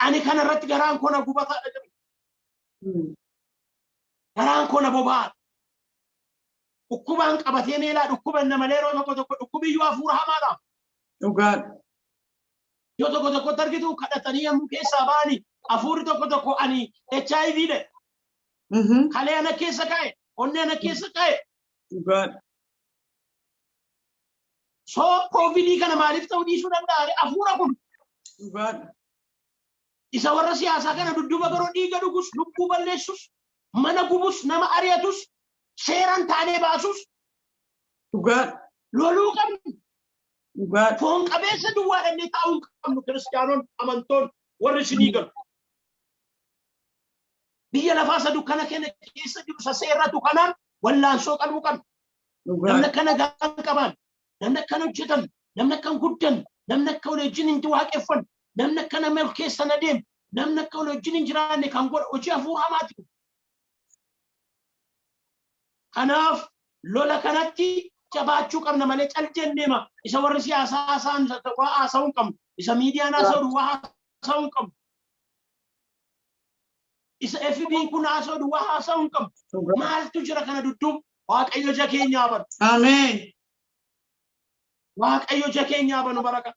Ani kanarratti garaan koo na gubataadha jedhu. Garaan koo na boba'aadha. Dhukkubaan qabatee meelaa dhukkuba malee yeroo tokko tokko dhukkubiyyuu hafuura hamaadha. Dhugaadha. Yoo tokko tokkotti argitu kadhatanii yommuu keessaa ba'anii hafuurri tokko tokko ani HIV dhe. Kalee ana keessa kaa'e, onnee ana keessa kaa'e. Dhugaadha. Soo koovidii kana maaliif ta'uu dhiisuu danda'a? Hafuura kun Dhugaadha. isa warra siyaasaa kana dudduuba garuu dhiiga dhugus, lubbuu balleessus, mana gubus, nama ari'atus, seeraan taanee baasus Dhugaadha. loluu qabnu. Dhugaadha. Foon qabeessa duwwaa dhannee taa'uu hin qabnu kiristaanoon amantoon warri isinii galu. Biyya lafaa isa dukkana keenya keessa jiru isa seerratu kanaan wallaansoo qabuu qabna. Namni Dhugaadha. akka nagaa hin qaban, namni akka hin hojjetan, namni akka hin guddan, namni akka wal wajjin hin waaqeffanne, namni akka nama ol keessa na deemu, namni akka wal wajjin hin jiraanne kan godhu hojii hafuura hamaati. Kanaaf lola kanatti jabaachuu qabna malee cal jenneema isa warri siyaasaa haasa'an waa haasa'uu hin qabnu, isa miidiyaan haasa'u duwwaa haasa'uu hin qabnu, isa FB'n kun haasa'u duwwaa haasa'uu hin qabnu. Dhugaadha. Maaltu jira kana dudduuba? Waaqayyo ija keenyaa banu. Ameen. Waaqayyo ija keenyaa banu baraka.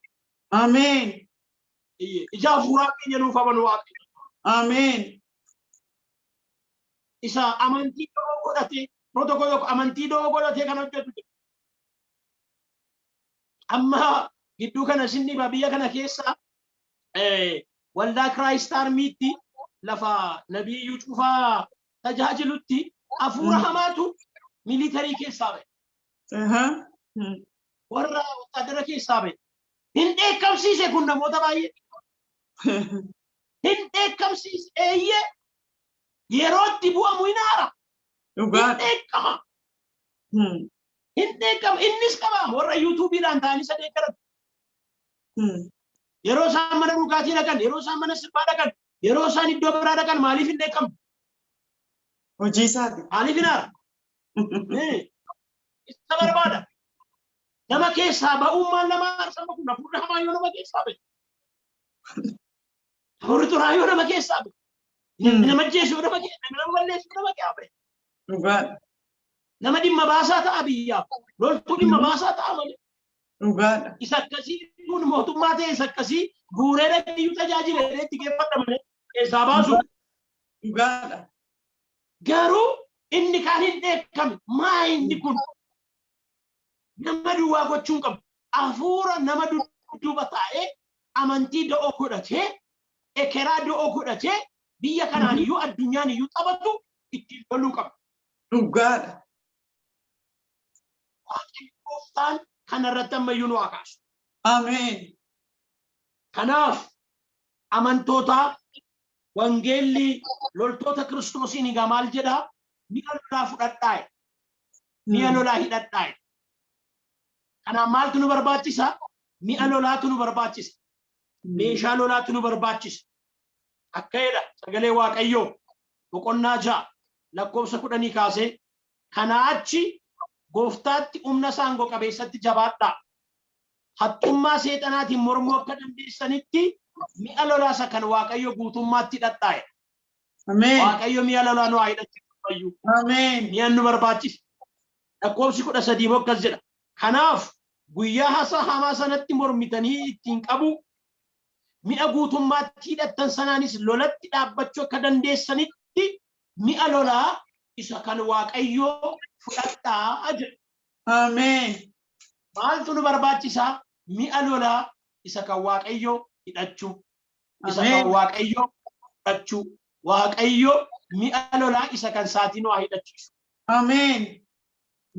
Ameen. Ija hafuuraa keenya nuuf banu Waaqayyo. Ameen. Isa amantii da'oo godhatee, yeroo tokko tokko amantii da'oo godhatee kan hojjetu jira. Amma gidduu kana isin dhiba biyya kana keessa waldaa Christ Armytti lafa Nabiyyuu Cufaa tajaajilutti hafuura hamaatu military keessaa ba'e. Warra wotaadara keessaa ba'e. Hin dheekkamsiise kun namoota baay'ee. Hin dheekkamsiise eeyyee yeroo itti bu'amu hin aara. Hin dheekkama. Hin dheekkama. Innis qaba warra YouTubeiidhaan ta'anii isa deeggaran. Yeroo isaan mana dhugaatii dhaqan, yeroo isaan mana sirbaa dhaqan, yeroo isaan iddoo biraa dhaqan maaliif hin dheekkamu? Hojii isaati. Maaliif hin aara? Isa barbaada. Nama keessaa ba'uun maal nama aarsa kun hafuurri hamaa yoo nama keessaa ba'e. Hafuurri xuraa yoo nama keessaa ba'e. Nama ajjeesu yoo nama keessaa, nama balleessu yoo nama keessaa ba'e. Nama dhimma baasaa ta'a biyyaaf. Loltuu dhimma baasaa ta'a malee. Isa akkasii kun mootummaa ta'e isa akkasii guuree dhaqiyyuu tajaajila itti geeffadha malee keessaa baasu. Garuu inni kaan hin dheekkame maa inni kun nama duwwaa gochuu hin qabu. Hafuura nama dudduuba taa'ee amantii da'oo godhatee ekeraa da'oo godhatee biyya kanaan iyyuu addunyaan iyyuu taphatu ittiin loluu qaba. Waaqayyo gooftaan kanarratti ammayyuu nu haa kaasu. Ameen. Kanaaf amantoota wangeelli loltoota kiristoosiin egaa maal jedhaa? Mi'a lolaa fudhadhaa. Mi'a lolaa hidhadhaa. Kanaaf maaltu nu barbaachisa? Mi'a lolaatu nu barbaachisa. Meeshaa lolaatu nu barbaachisa. Akka jedha sagalee Waaqayyoo boqonnaa 6 lakkoofsa 10 kaasee kanaa achi gooftaatti humna saangoo qabeessatti jabaadhaa. Haxxummaa seexanaatiin mormuu akka dandeessanitti mi'a lolaa isa kan Waaqayyo guutummaatti hidhadhaa. Ameen. Waaqayyo mi'a lolaa nu haa hidhachiisu fayyuu. Ameen. Mi'a nu barbaachisa. Lakkoofsi 13 akkas jedha. Kanaaf guyyaa hasa hamaa sanatti mormitanii ittiin qabu mi'a guutummaatti hidhattan sanaanis lolatti dhaabbachuu akka dandeessanitti mi'a lolaa isa kan Waaqayyoo fudhadhaa jedha. Ameen. Maaltu nu barbaachisaa? Mi'a lolaa isa kan Waaqayyoo hidhachuu. Isa kan Waaqayyoo fudhachuu. Waaqayyo mi'a lolaa isa kan saatii nu haa hidhachiisu. Ameen.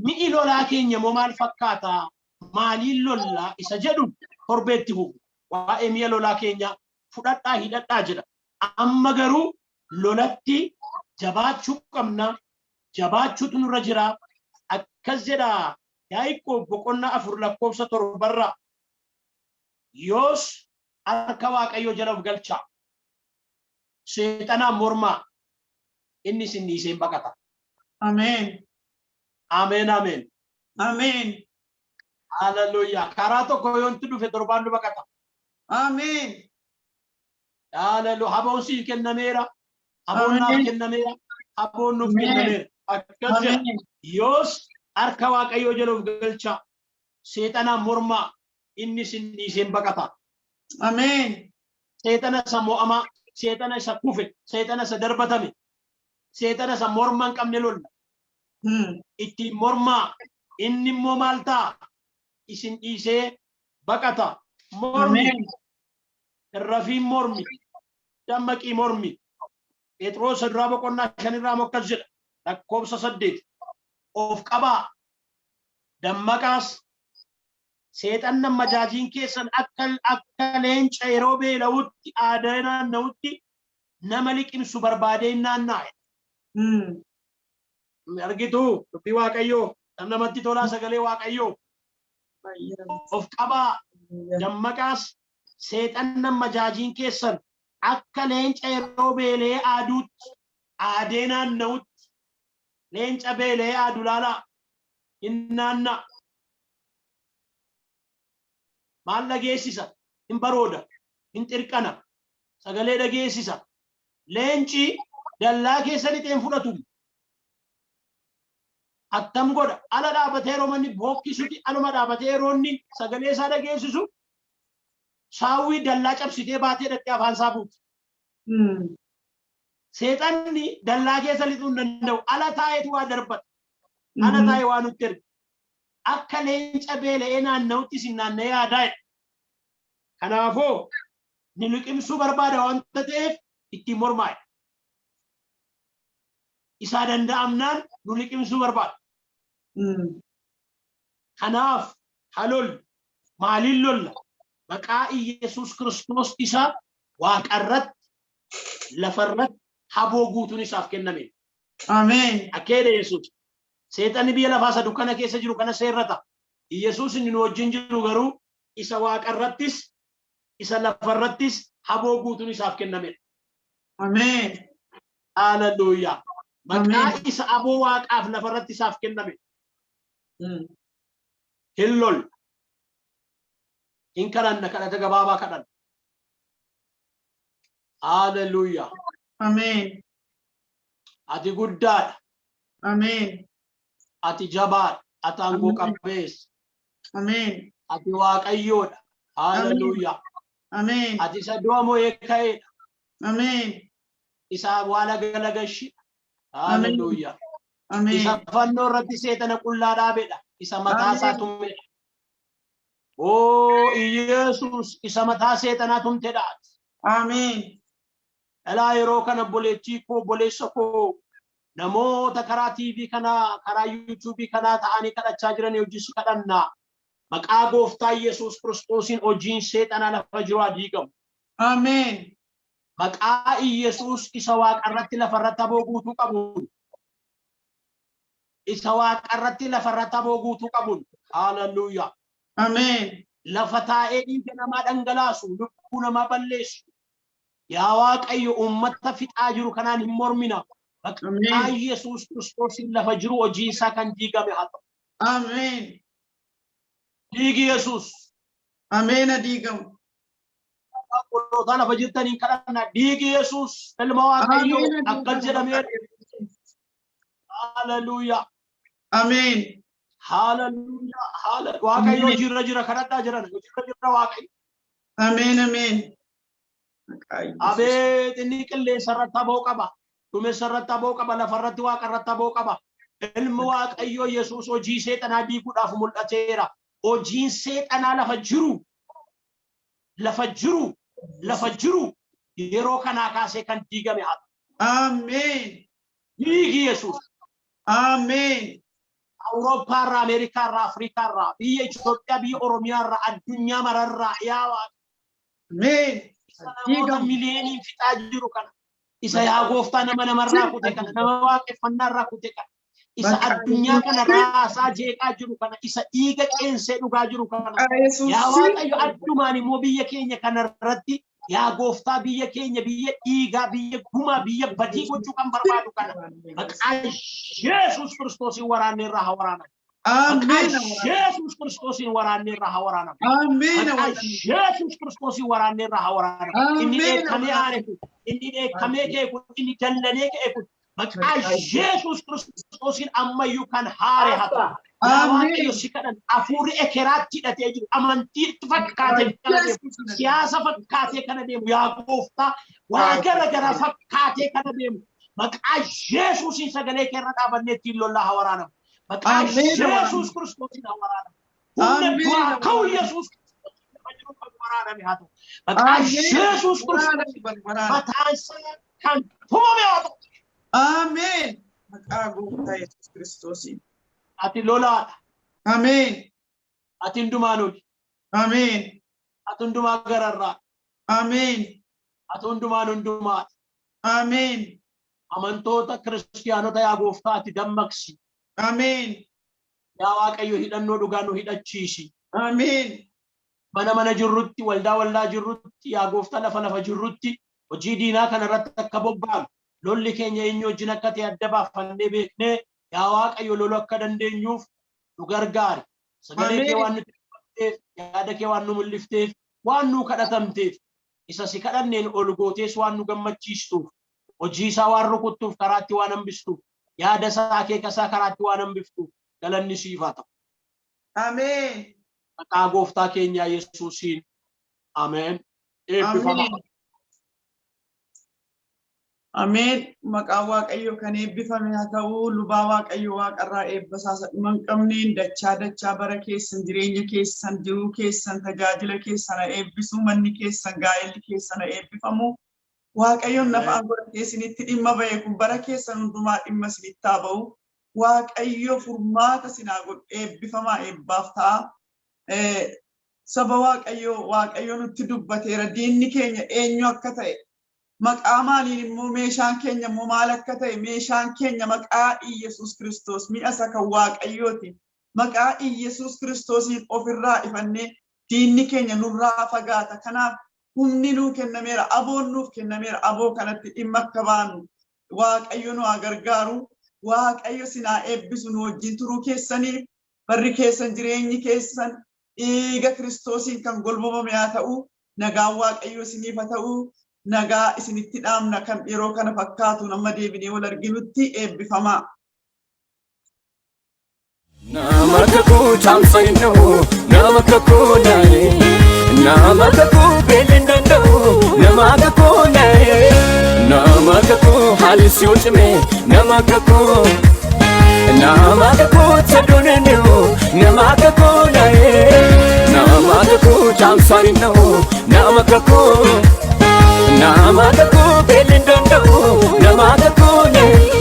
Mi'i lolaa keenya immoo maal fakkaata? Maaliin lollaa isa jedhu torbeetti fufu. Waa'ee mi'a lolaa keenya fudhadhaa hidhadhaa jedha. Amma garuu lolatti jabaachuu qabna. Jabaachuutu nurra jira. Akkas jedha Yaaqoob boqonnaa 4 lakkoofsa 7rraa. Yoos harka Waaqayyoo jala of galchaa. Seexanaan mormaa. Inni isin dhiisee hin baqata. Ameen. Ameen ameen. Ameen. Haleluuyaa. Karaa tokko yoonti dhufe torbaan nu baqata. Ameen. Haleluuyaa. Haboon siif kennameera. Haboon naaf Ameen. kennameera. Haboon nuuf Ameen. kennameera. Akkas jedha. Ameen. Yoos harka Waaqayyoo jala of galchaa. Seexanaan mormaa. Inni isin dhiisee hin baqata. Ameen. Seexana isa mo'amaa, seexana isa kufe, seexana isa darbatame, seexana isa morma hin qabne lolla. Ittiin mormaa. Inni immoo maal ta'a? Isin dhiisee baqata. Mormi. Ameen. Hin rafiin mormi. Dammaqii mormi. Phexros duraa boqonnaa 5 irraa immoo akkas jedha. Lakkoofsa 8. Of qabaa. Dammaqaas. Seexanni ammajaajiin keessan akka akka leenca yeroo beela'utti aadee naanna'utti nama liqimsu barbaadee hin naanna'a. Argitu dubbii Waaqayyoo kan namatti tolaa sagalee Waaqayyoo. Of qabaa dammaqaas seexanni ammajaajiin keessan akka leenca yeroo beela'ee aaduutti aadee naanna'utti leenca beela'ee aadu laalaa hin naanna'a. Maal dhageessisa? Hin barooda, hin xirqana, sagalee dhageessisa. Leenci dallaa keessa lixee hin fudhatu. Attam godha? Ala dhaabatee yeroo manni bookkisuti aluma dhaabatee yeroo inni sagalee isaa dhageessisu saawwii dallaa cabsitee baatee dhaqxee afaan isaa buuti. Seexanni dallaa keessa lixuu hin danda'u. Ala taa'eetu waa darbata. Ala taa'ee waa nutti erga. Akka leenca beela'ee naanna'utti isin naanna'ee aadaa jedha. Kanaafuu nu liqimsuu barbaada wanta ta'eef ittiin mormaa jedha. Isaa danda'amnaan nu liqimsuu barbaada. Kanaaf haa lollu. Maaliin lolla? Maqaa Iyyasuus Kiristoos isa waaqarratti lafarratti haboo guutuun isaaf kenname. Ameen. Akka jedhe Yesuus. Seexanni biyya lafaa isa dukkana keessa jiru kana seerrata. Iyyasuus inni nu wajjin jiru garuu isa waaqarrattis isa lafarrattis haboo guutuun isaaf kennamedha. Ameen. Haaleluyyaa. Maqaa Ameen. isa aboo waaqaaf lafarratti isaaf kenname. Hin lolla. Hin kadhanna kadhata gabaabaa kadhanna. Haaleluyyaa. Ameen. Ati guddaadha. Ameen. Ati jabaadha. Ati aangoo Ameen. qabeessa. Ameen. Ati Waaqayyoodha. Haaleluyyaa. Ameen. Ati isa du'a mo'ee ka'eedha. Ameen. Isa awwaala galagashidha. Haaleluyyaa. Ameen. Isa fannoo irratti seexana qullaa dhaabedha. Isa mataa isaa Ameen. tumedha. Oo Iyeesuus isa mataa seexanaa tumtedha. Ameen. Dhalaa yeroo kana obboleettii koo obboleessa koo namoota karaa TV kanaa karaa YouTube kanaa ta'anii kadhachaa jiran hojii si kadhanna. Maqaa gooftaa Yesuus Kiristoosiin hojiin seexanaa lafa jiru haa diigamu. Ameen. Maqaa Iyesuus isa waaqarratti lafarratti aboo guutuu qabuun. Isa waaqarratti lafarratti aboo guutuu qabuun. Haaleluyyaa. Ameen. Lafa taa'ee dhiiga namaa dhangalaasu, lubbuu namaa balleessu. Yaa Waaqayyo uummata fixaa jiru kanaan hin mormina. Maqaa Ameen. Yesuus Kiristoosiin lafa jiru hojiin isaa kan diigame haa ta'u. Ameen. Dhiigi Yesuus. Ameen adiigamu. Qulqullootaa lafa jirtaniin kadhanna. Dhiigi Yesuus ilma Waaqayyoo Ameen akkas adiigamu. jedhameera. Haaleluyyaa. Ameen. Haaleluyyaa. Haala Waaqayyo Ameen. hojiirra jira kadhadhaa jiran. Hojiirra jira Waaqayyo. Ameen. Ameen. Maqaa Yesuus. Abeet inni qilleensa irratti aboo qaba. Duumessa irratti aboo qaba. Lafa irratti waaqa irratti aboo qaba. Ilmi Waaqayyoo Yesuus hojii seexanaa diiguudhaaf mul'ateera. Hojiin seexanaa lafa jiru lafa jiru lafa jiru yeroo kanaa kaasee kan diigame haa ta'u. Ameen. Diigi Yesuus. Ameen. Awurooppaarraa, Ameerikaarraa, Afrikaarraa, biyya Itoophiyaa, biyya Oromiyaarraa, addunyaa mararraa yaa Waaqa. Ameen. Isa namoota miliyooniin fixaa jiru kana. Isa yaa gooftaa nama namarraa kute kana, nama waaqeffannaarraa kute kana. Isa addunyaa kana raasaa jeeqaa jiru kana, isa dhiiga qeensee dhugaa jiru kana. Yaa Waaqayyo addumaan immoo biyya keenya kanarratti yaa gooftaa biyya keenya biyya dhiigaa, biyya gumaa, biyya badii gochuu kan barbaadu kana. Maqaa Yesuus Kiristoosiin waraanne irraa haa waraanamu. Maqaa Yesuus Kiristoosiin waraanne irraa haa waraanamu. Maqaa Yesuus Kiristoosiin waraanne irraa haa waraanamu. Inni dheekkamee aare kun, inni dheekkamee ka'e kun, inni dallanee ka'e kun maqaa Yesuus Kiristoosiin ammayyuu kan haare haa ta'u. Yaa Waaqayyo si kadhan hafuurri ekeraatti hidhatee jiru amantiitti fakkaatee kana deemu siyaasa fakkaatee kana deemu yaa gooftaa waa gara gara fakkaatee kana deemu maqaa Yesuusiin sagalee kee irra dhaabannee ittiin lollaa haa waraanamu. Maqaa Yesuus Kiristoosiin haa waraanamu. Humna du'aa ka'u Yesuus Kiristoosiin lafa jiru kan waraaname haa ta'u. Maqaa Yesuus Kiristoosiin mataan isaa kan tumame haa ta'u. Ameen. Maqaa gooftaa Yesuus Kiristoosiin. Ati lolaadha. Ameen. Ati hundumaan oli. Ameen. Ati hundumaa gararraa. Ameen. Ati hundumaan hundumaadha. Ameen. Amantoota kiristiyaanota yaa gooftaa ati dammaqsi. Ameen. Yaa Waaqayyo hidhannoo dhugaa nu hidhachiisi. Ameen. Mana mana jirrutti, waldaa waldaa jirrutti, yaa gooftaa lafa lafa jirrutti hojii diinaa kana irratti akka bobbaanu lolli keenya eenyu wajjin akka ta'e adda baafannee beeknee yaa Waaqayyo loluu akka dandeenyuuf nu gargaari. Sagalee kee waan nutti dubbatteef, yaada kee waan nu mul'ifteef, waan nuu kadhatamteef, isa si kadhanneen ol gootees waan nu gammachiistuuf, hojii isaa waan rukuttuuf karaatti waan hambistuuf, yaada isaa akeeka isaa karaatti waan hambiftuuf galanni siif haa ta'u. Ameen. Maqaa gooftaa keenyaa Yesuusiin. Ameen. Eebbifama. Ameen. Ameen. Maqaan Waaqayyoo kan eebbifame haa ta'u. Lubaa Waaqayyoo waaqarraa eebba isaa isa dhuma hin qabneen dachaa dachaa bara keessan jireenya keessan jiruu keessan tajaajila keessan haa eebbisu manni keessan gaa'elli keessan haa eebbifamu. Waaqayyoon nafa godhatee isinitti dhimma ba'e kun bara keessan hundumaa dhimma isinitti haa ba'u. Waaqayyo furmaata isin haa godhu eebbifamaa eebbaaf ta'a. Saba Waaqayyoo Waaqayyo nutti dubbateera diinni keenya eenyu akka ta'e maqaa maaliin immoo meeshaan keenya immoo maal akka ta'e meeshaan keenya maqaa Iyyasuus Kiristoos mi'a isa kan Waaqayyooti. Maqaa Iyyasuus Kiristoosiin ofirraa ifannee diinni keenya nurraa fagaata. Kanaaf humni nuu kennameera, aboon nuuf kennameera. Aboo kanatti dhimma akka baanu Waaqayyo nu haa gargaaru. Waaqayyo isin haa eebbisu nu wajjin turuu keessaniif barri keessan jireenyi keessan dhiiga Kiristoosiin kan golbomame haa ta'u. Nagaan Waaqayyo isiniif haa ta'u. Nagaa isinitti dhaamna kan yeroo kana fakkaatu amma deebinee wal arginutti eebbifamaa. Nama kakuu caamsa hin dha'u, nama kakuu naa'e, nama kakuu beelli hin danda'u, nama kakuu naa'e, nama kakuu haalli si yoo cime, nama kakuu, nama kakuu saduun hin dhi'u, nama kakuu naa'e, nama kakuu caamsa hin dha'u, nama kakuu, nama kakuu beelli hin danda'u, nama kakuu naa'e.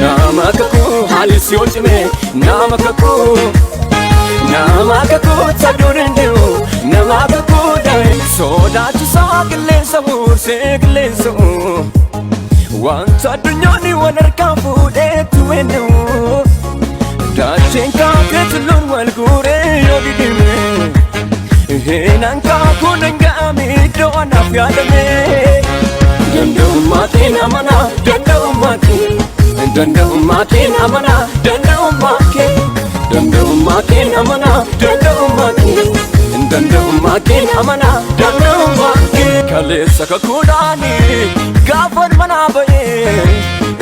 Nama kakuu haalli si yoo cime, nama kakuu, nama kakuu saduun hin dhi'u, nama kakuu naa'e. Sodaachisaa qilleensa huursee qilleensa wanta addunyaan wal harkaa fuudheetu eenyu dacheen kaatee tulluun wal guuree yoo didime heenaan kaakuu danda'ame iddoo anaaf yaadame. Danda'ummaa kee amana, danda'ummaa kee, danda'ummaa kee amana, danda'ummaa kee, danda'ummaa kee amana, danda'ummaa kee, danda'ummaa kee amana, danda'ummaa kee. Kaleessa kakuudhaani gaafan manaa ba'ee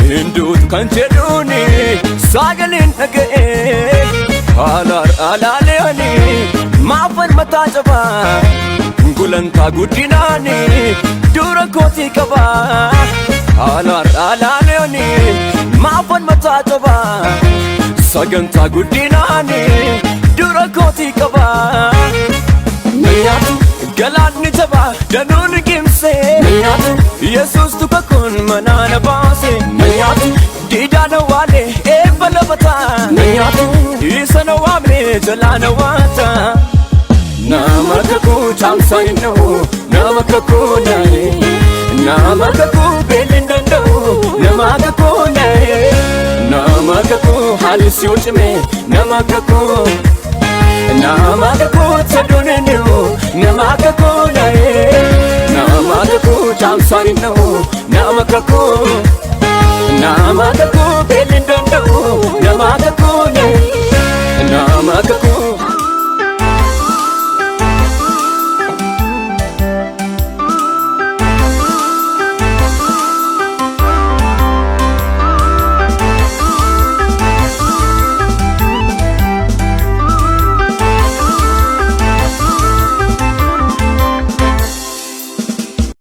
hinduutu kan jedhuuni sagaleen dhaga'ee haala alaaleeni maafan mataa jabaa gulantaa guddinaani dura kootii qabaa haala alaaleeni maafan mataa jabaa sagantaa guddinaani dura kootii qabaa. Nyaatu galaanni jabaa danuun gimsee nyaatu Yesuus tuka kun manaana baase nyaatu diidaan awwaale eebba lafataa nyaatu Isa na waamne jalaa na waata. Nama kakuu caamsaa hin dha'u, nama kakuu naa'e. Nama kakuu beelli hin danda'u, nama kakuu naa'e. Nama kakuu haalli si yoo cime, nama kakuu. Nama kakuu saduun hin dhi'u, nama kakuu naa'e. Nama kakuu caamsaan hin dha'u, nama kakuu. Nama kakuu beelli hin danda'u, nama kakuu naa'e. Nama kakuu.